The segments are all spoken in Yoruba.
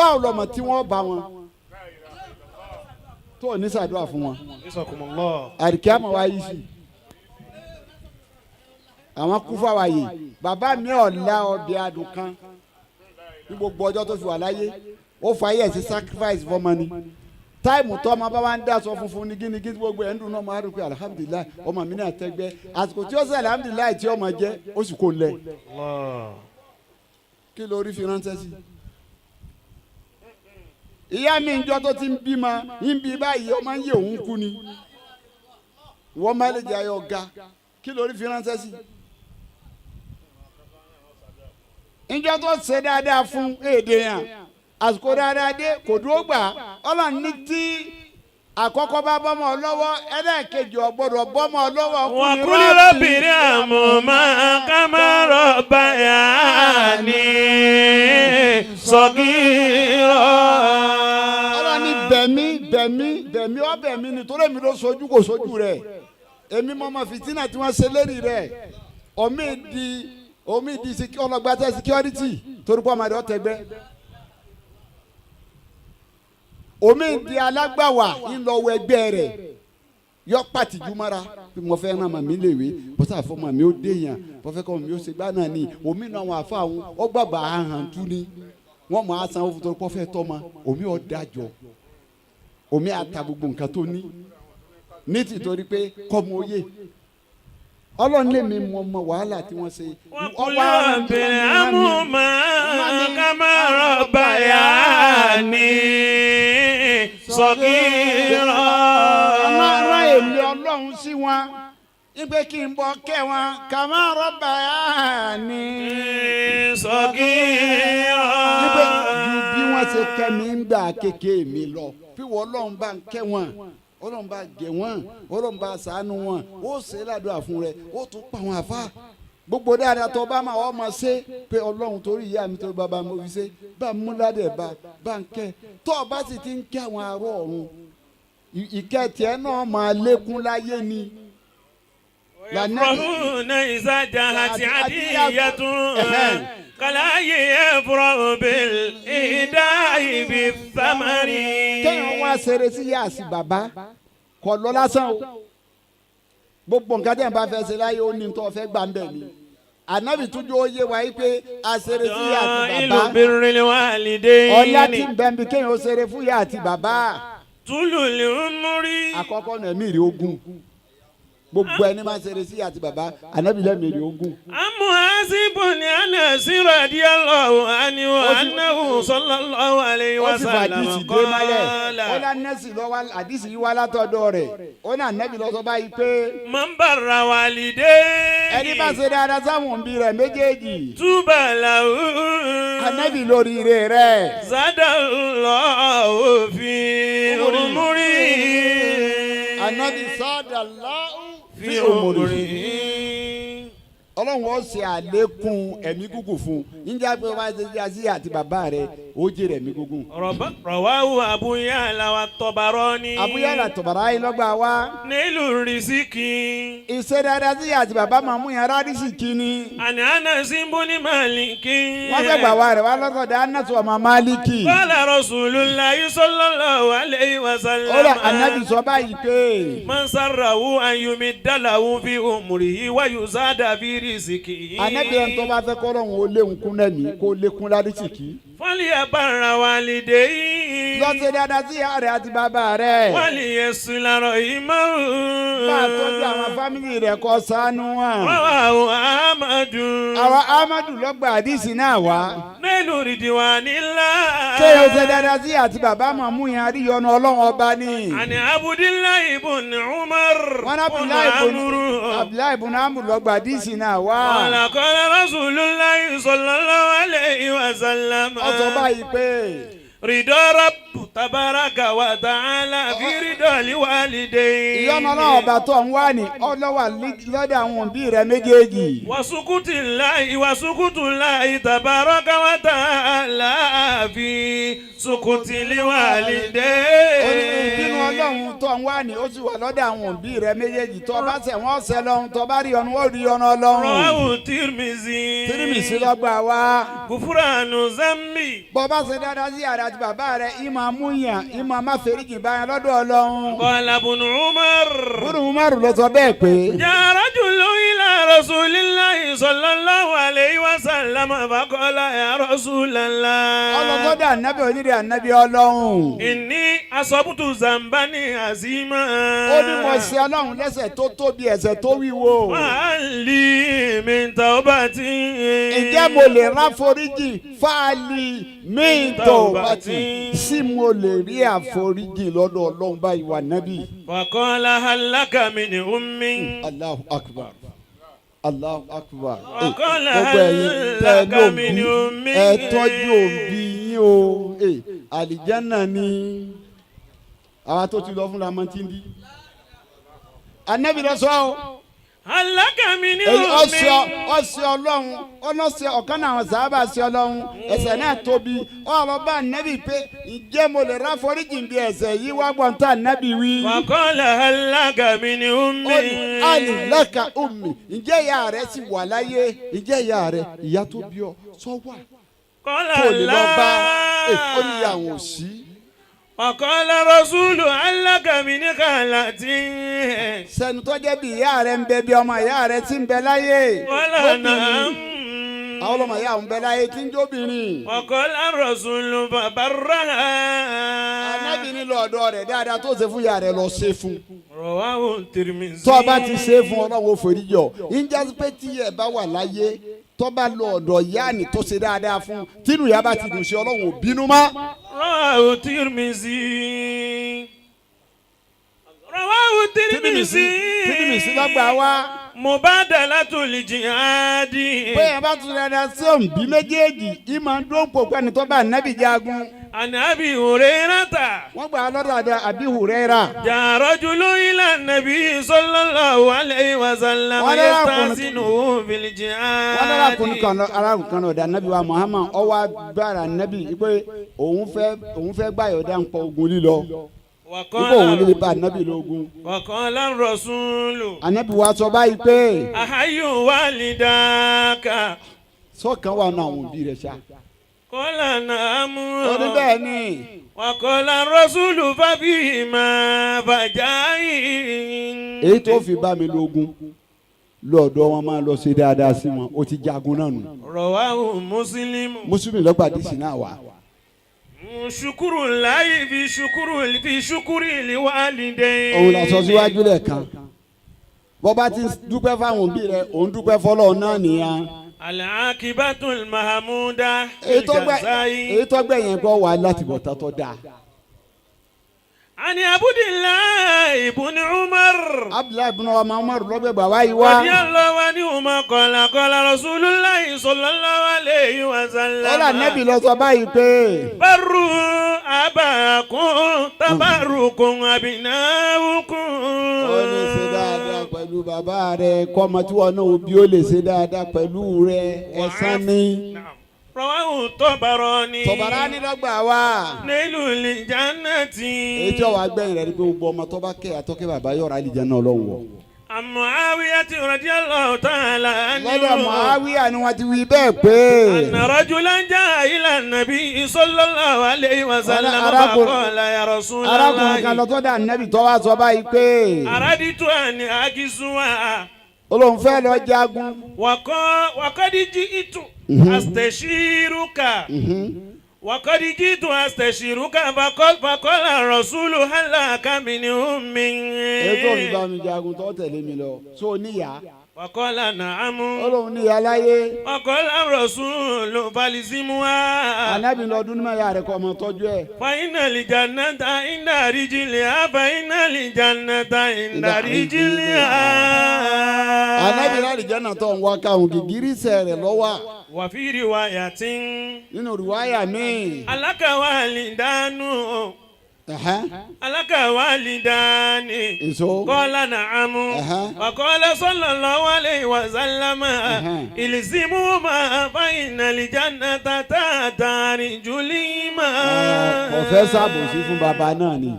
Báwo lọmọ tí wọ́n bá wọn tó ò ní ṣàdúrà fún wọn? Isakumullah. Àríkíámọ̀ wá yìí sí àwọn kú fáwa yìí. Bàbá mi ọ̀la ọbẹ̀ adùn kan ní gbogbo ọjọ́ tó fi wà láyé. Ó fa ayé ẹ̀ sí sacrifice fọmọ ni. Time tó ọmọ bá wá ń dá sọ funfun ní gíní gíní, gbogbo ẹ̀ ń dùn náà, máa dùn pé alhamdulillahi, ọmọ mi náà tẹ́gbẹ́. Àsìkò tí ó sẹ́ alhamdulillahi tí ọmọ jẹ́, ó sì kó lẹ̀. Allah. Kí lórí fi ránṣẹ́ sí ìyá mi? Ìjọ tó ti ń bímọ ń bí báyìí, ọmọ ń yé òun kú ni. Wọ́n má lè jẹ́ ayọ̀ ga. Kí lórí fi ránṣẹ́ sí ìjọ tó ṣe dáadáa fún èdè yẹn? Àsìkò dáadáa dé, kò dúró gbà. Ọlọ́run ní tí àkọ́kọ́ bá bọ́mọ lọ́wọ́, ẹlẹ́ẹ̀kejì ò gbọ́dọ̀ bọ́mọ lọ́wọ́. وقل رب ارحمهما كما ربياني صغيرا. Ọlọ́run ní bẹ̀mí, bẹ̀mí, bẹ̀mí, ọ bẹ̀mí ni, torí èmi ló sojú, kò sojú rẹ̀. Èmi mọ̀ mọ̀ fìtínà tí wọ́n ṣe lérí rẹ̀. Omi di omi di ọlọ́gbàtà security torí pé ọmọdé ọ̀tẹ̀gbẹ́. Omi di alágbàwà ńlọwọ ẹgbẹ́ rẹ̀, yọ pàtìjú mọ́ra bí mo fẹ́ ràn màmí léwe bọ́sà fún màmí ó déyàn bọ́fẹ́ kọ́ mi ó ṣe gbá náà ni. Omi náà àwọn àfa àwọn ọgbàgbà ahàn tú ni wọ́n mọ̀ á sanwó fún torí pé ó fẹ́ tọ́ ma. Omi ọ̀ dájọ́, omi àta gbogbo nǹkan tó ní ní tìtorí pé kọ́mọ oyè. Ọlọ́run lè mi mọ ọmọ wàhálà tí wọ́n ṣe. وقل رب ارحمهما كما ربياني صغيرا. Ọlọ́run, èmi Ọlọ́run sí wọn wípé kí n bọ kẹ́ wọn كما ربياني صغيرا. Wípé ju bí wọ́n ṣe kẹ́ mi ń gbà kékeré mi lọ, bí wọ́n Ọlọ́run bá ń kẹ́ wọn, Ọlọ́run bá gẹ̀ wọ́n, Ọlọ́run bá ṣàánú wọn. Ó ṣe é ládùúgbà fún rẹ, ó tún pa àwọn àfa gbogbo dáadáa tó bá máa ọmọ ṣe pé Ọlọ́run, torí ìyá mi, torí bàbá mi, fi ṣe bá mú ládẹ̀ bá ń kẹ́. Tó o bá sì ti ń kẹ́ àwọn ará ọ̀run, ìkẹ́ tiẹ̀ náà máa lékún láyé ni. يفرحون إذا جاءت عدية كلا يفرح بالإهداء بالثمر. Kéèyàn wá ṣeré sí ìyá àti bàbá kọ lọ lásán o. Gbogbo nǹkan tẹ̀ ń bá fẹ́ ṣe láyé, ó ní tó fẹ́ gbà ń bẹ̀ ni. Ànábì tún jó yé wa yìí pé àṣeré sí ìyá àti إلى bàbá بر الوالدين. Ọlá tí ń bẹ ń bi kéèyàn ó ṣeré fún ìyá àti bàbá. طول العمر. Àkọ́kọ́ náà, ẹ̀mí rí ogún. Gbogbo ẹni máa ṣeré sí ìyá àti bàbá, ànábì lẹ́mìí rí ogún. عن معاذ بن أنس رضي الله عنه أنه صلى الله عليه Ó sì fà وسلم àdìsí dé mọ́lẹ̀. Ó قال lá nẹ́sì lọ́wọ́, àdìsí yìí wá látọ̀dọ̀ rẹ̀. Ó ní ànábì ló sọ báyìí pé من بر والديه ẹni bá ṣe dáadáa sáwọn òbí rẹ̀ méjèèjì, طوبى له. Ànábì lórí ire rẹ̀. زاد الله في عمره. Ànábì زاد الله في عمره. Ọlọ́run ó ṣe àlékún ẹ̀mí gígùn fún un. Níjà pé wọ́n ṣe ṣe sí àti bàbá rẹ̀, ó jèrè ẹ̀mí gígùn. رواه أبو يعلى والطبراني. Abu Ya'la, Tabarani lọ́gbà wa. نيل الرزق. Ìṣe dáadáa sí àti bàbá máa mú yàrá rísì ni. عن أنس بن مالك. Wọ́n fẹ́ gbà wá rẹ̀ wá lọ́sọ̀dọ̀ Anas ọmọ Máàlíkì. قال رسول الله صلى الله عليه وسلم. Ó lọ, ànábì sọ báyìí pé من سره أن يمد له في عمره ويزاد في رزقه. Ànábì, ẹni tó bá fẹ́ kọ́ lọ́hùn ó léwu kún lẹ́mìí, kó lékún lárísìkí. فليبر والديه. Lọ ṣe dáadáa sí ìyá rẹ̀ àti bàbá rẹ̀. وليصل رحمه. Bá a tọ́jú àwọn family rẹ̀, kó ṣàánú wọn. رواه أحمد. Àwọn Amadu lọ́gbà àdìsí náà wá. نيل رضوان الله. Kéèyàn ṣe dáadáa sí àti bàbá máa mú yẹn àríyànjú Ọlọ́run Ọba ni. عن عبد الله بن عمر. Wọn بن عمرو. Abdullahi ibn Amr lọ́gbà àdìsí náà wá. قال قال رسول الله صلى الله عليه وسلم. Ó sọ báyìí pé رضا رب تبارك وتعالى في رضا الوالدين. Ìyọ́nú Ọlọ́run ọba tó ń wá ní ọlọ́wà lọ́dọ̀ àwọn òbí rẹ méjèèjì. وسكوت الله وسكوت الله تبارك وتعالى في سكوت Ó ní ìbínú الوالدين. Ọlọ́run tó ń wá ní ó sì wà lọ́dọ̀ àwọn òbí rẹ méjèèjì. Tó bá ṣẹ̀ wọ́n ṣẹ̀ lọ́hun, tó bá rí ọ̀nù ó rí ọ̀nà Ọlọ́run. رواه الترمذي. Tírímìsì lọ́gbà wá. غفران ذنب. Bọ́ bá ṣe dáadáa sí àrẹ àti bàbá rẹ, ìmọ̀ amúyàn ìmọ̀ amáfẹ́ríjì báyẹn lọ́dọ̀ Ọlọ́run. قال ابن عمر. Bùrù Umaru ló sọ bẹ́ẹ̀ pé. جاء رجل إلى رسول الله صلى الله عليه وسلم فقال يا رسول الله. Ọlọ́gọ́dọ̀ ànábì onírè ànábì Ọlọ́run. إني أصبت ذنبا عظيما. Ó ní mo ṣe Ọlọ́run lẹ́sẹ̀ tó tóbi, ẹ̀ṣẹ̀ tó wíwo. وهل لي من توبتي. Ǹjẹ́ mo lè ráforíjì fáàlì míì tó bá ti sí mo lè rí àforíjì lọ́dọ̀ Ọlọ́run báyìí wà nábì? فقال هل لك من أم. Allahu akbar, Allahu akbar. Eh, Ọ̀kọ́lá gbogbo ẹ̀yin tẹ́ ẹ lákàmì ni lóbi omi. ẹ tọ́jú òbí yín o. Eh, àlìjánà ni àwa tó ti lọ fúnra mọ́ tí ń di. Anabi lọ sọ o. هل لك من Èyí ọsẹ أم. ọsẹ Ọlọ́run ọlọsẹ ọ̀kan náà àwọn sábà ṣe Ọlọ́run ẹ̀ṣẹ̀ náà tóbi ọ̀rọ̀ bá nẹbi pé ǹjẹ́ mo lè ráforíjì bí ẹ̀ṣẹ̀ yìí wá gbọ́n tá nẹbi wí. فقال هل لك من أم. Ó ní alìlẹ́ka omi, ǹjẹ́ ìyá rẹ sì wà láyé? Ǹjẹ́ ìyá rẹ, ìyá tó bí ọ sọ wà قال tó lè lọ bá? Ẹ, ó ní ìyá لا. àwọn ò sí. وقال رسول هل لك من خالة. Sẹ́ni tó jẹ́ bí ìyá rẹ ń bẹ bí ọmọ ìyá rẹ ti ń bẹ láyé. قال Lóbìnrin. نعم. Àwọn ọmọ ìyá òun bẹ láyé tí ń jóbìnrin. وقال الرسول فبرها. Ànábì ní lọ́dọ̀ rẹ̀, dáadáa tó ṣe fún ìyá rẹ̀ lọ ṣe fún. رواه الترمذي. Tó o bá ti ṣe é fún, Ọlọ́run ó forí jọ. Ìjà pé tí ẹ bá wà láyé, tó bá lọ ọ̀dọ̀ ìyá ni tó ṣe dáadáa fún, tínú ìyá bá ti dùn sí, Ọlọ́run ò bínú mọ́. رواه الترمذي. رواه الترمذي. Tìrìmìsì lọ́gbà wá. مبادلة الجهاد. Bóyá bá tún dáadáa sí òǹbí méjèèjì, ìmọ̀ ń dún pò pẹ́ni tó bá nábì jagun. عن أبي هريرة. Wọ́n gbà á lọ́dọ̀ àdá Àbí Hùrẹ́rà. جاء رجل إلى النبي صلى الله عليه وسلم Wọ́n lára يستأذنه في wọ́n lára الجهاد. kan lọ arákùnrin kan lọ ọ̀dà nábì wa Muhammad, ó wá gbára nábì pé òun fẹ́ gbàyọ̀dá ń pọ̀ ogun lílọ nígbà òun lè bá nábì lógun. وقال الرسول Ànábì wa sọ báyìí pé أحي والداك. sọ́kàn wà nù àwọn òbí rẹ̀ ṣá. قال نعم. Ó ní bẹ́ẹ̀ ni. وقال الرسول فبهما فجاهد. Èyí tó fi bá mi lógun lọ́dọ̀ wọn máa lọ ṣe dáadáa sí wọn, ó ti jagun náà nù. رواه مسلم. Mùsùlùmí lọ́gbà dísì náà wà. شكر الله في شكر في شكر الوالدين. Òun la sọ síwájú lẹ́ẹ̀kan, bọ́ bá ti dúpẹ́ fáwọn òbí rẹ̀, òun dúpẹ́ fọlọ́ náà nìyẹn. العاقبة المحمودة. Èyí الجزاء. tó gbẹ yẹn kọ́ wà láti bọ̀ tátọ́ dáa. عن عبد الله بن عمر. Abdullahi ibn Umar lọ́gbẹ̀ bàbá yìí wá. رضي الله عنهما قال قال رسول الله صلى الله عليه وسلم. Ọlá nẹ́bí lọ sọ báyìí pé. بروا أباكم تبركم أبناؤكم. Ó ní ṣe dáadáa pẹ̀lú bàbá rẹ̀, kọ́mọ tí wọn náà bí ó lè ṣe dáadáa pẹ̀lú rẹ̀, ẹ̀san ní. نعم. رواه الطبراني. Tọ̀bàránì lọ́gbà wá. نيل الجنة. Èyí tí ọwọ́ agbẹ́yìn rẹ̀ ni pé gbogbo ọmọ tó bá kẹ́ àtọ́kẹ́ bàbá yọ̀rọ̀ àlìjáná Ọlọ́run wọ̀. عن معاوية رضي الله تعالى عنه. Lọ́dọ̀ Muawiya ni wọ́n ti wí bẹ́ẹ̀ pé. أن رجلا جاء إلى النبي صلى الله عليه وسلم فقال يا رسول Arákùnrin kan الله. lọ tó dà nẹ́bì tó wá sọ báyìí pé. أردت أن أغزو. Olóhùn fẹ́ lọ jagun. وقد جئت أستشيرك وقد جئت أستشيرك فقال الرسول هل لك من أم. Ètò òbí mi jagun tó tẹ̀lé mi lọ tó níyà. فقال نعم. Olóhùn níyà láyé. وقال الرسول فالزمها. Ànábì lọ dún ní mọ̀ ya rẹ̀ kọ́ ọmọ tọ́jú ẹ̀. فإن الجنة عند رجلها فإن الجنة عند رجلها. Ànábì lálìjáná tó ń wá káwọn gìgírísẹ̀ rẹ̀ lọ́wọ́. وفي رواية. Nínú rìwáyà míì. لك والدان. Ẹ̀hẹ́n. ألك والدان؟ Èso. قال نعم. وقال صلى الله عليه وسلم: الزموهما فإن الجنة تحت رجلهما. Kò fẹ́ ṣàbòsí fún bàbá náà ni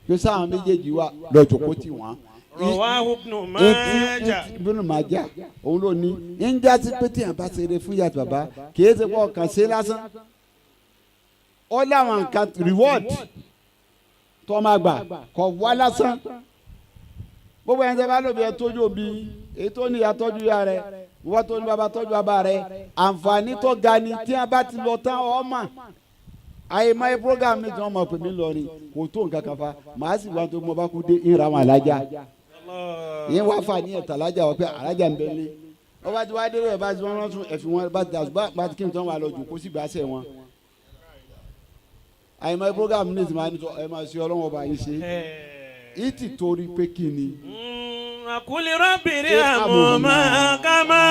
pé sáwọn méjèèjì wà lọ́jọ́ tì wọ́n. رواه ابن ماجه. Ibn Majah òun ló ní ń já sí pé tíyàn bá ṣeré fún ìyá àti bàbá, kì í ṣe pé ọkàn ṣe lásán, ó láwọn nǹkan reward tó máa gbà kọ̀ wá lásán. Gbogbo ẹni tẹ́ bá lóbi, ẹ tójú òbí. Èyí tó ní ìyá, tọ́jú ìyá rẹ. Wọ́n tó ní bàbá, tọ́jú bàbá rẹ. Àǹfààní tó ga ni tí a bá ti lọ tán ọmọ àyè máa program mi tí wọ́n mọ̀ pé mi lọ ni kò tó nǹkan kan fa. Màá sì wá tó mo bá kú dé ìra àwọn alájà yín wá fà ní ẹ̀tà alájà wọ́n pé alájà ń bẹ lé. Wọ́n bá ti wá dé rẹ̀, bá ti wọ́n tún ẹ̀fìn wọn bá ti dà bá ti kí n tán wà lọ jù kó sì gbàṣẹ wọn. Àyè máa program ní ìsìn máa ní sọ ẹ máa ṣe Ọlọ́wọ́n ọba yín ṣe ìtì torí pé kí ni. وقل رب ارحمهما كما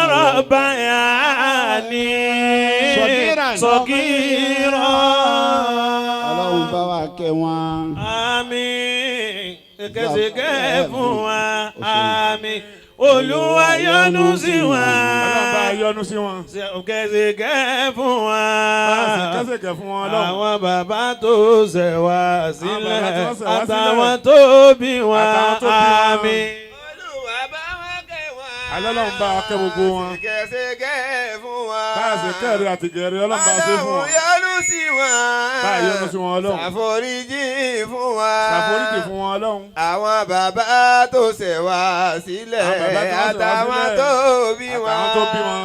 ربياني صغيرا. صغيرا. Ọlọ́run bá wa kẹ́ wọn. Àmín, kẹsìkẹ́ fún wa, àmín. Olúwa yọ́nú sí wa. Ọlọ́run bá yọ́nú sí wọn. Kẹsìkẹ́ fún wa. Bá a sì kẹ́sẹ̀kẹ́ fún wọn, Ọlọ́run. Àwọn bàbá tó ṣẹ̀ wá sílẹ̀, bàbá tó ṣẹ̀ wá sílẹ̀. àtàwọn tó bí wa. Àtàwọn tó bí wọn. Àmín. Olúwa bá wa kẹ́ wọn. Alọ́lọ́run bá wa kẹ́ gbogbo wọn. Ṣìkẹ́ṣìkẹ́ fún wa. Bá a sì kẹ́rì àti gẹ̀rẹ́, Ọlọ́run bá a ṣe fún wọn. Ọlọ́run yọ́nú sí wọn. Bá a yọ́nú sí wọn, Ọlọ́run. Ṣàforíjì fún wa. Ṣàforíjì fún wọn, Ọlọ́run. Àwọn bàbá tó ṣẹ̀ wá sílẹ̀, Àwọn bàbá tó ṣẹ̀ wá àtàwọn sílẹ̀. tó bí wọn. Àtàwọn tó bí wọn.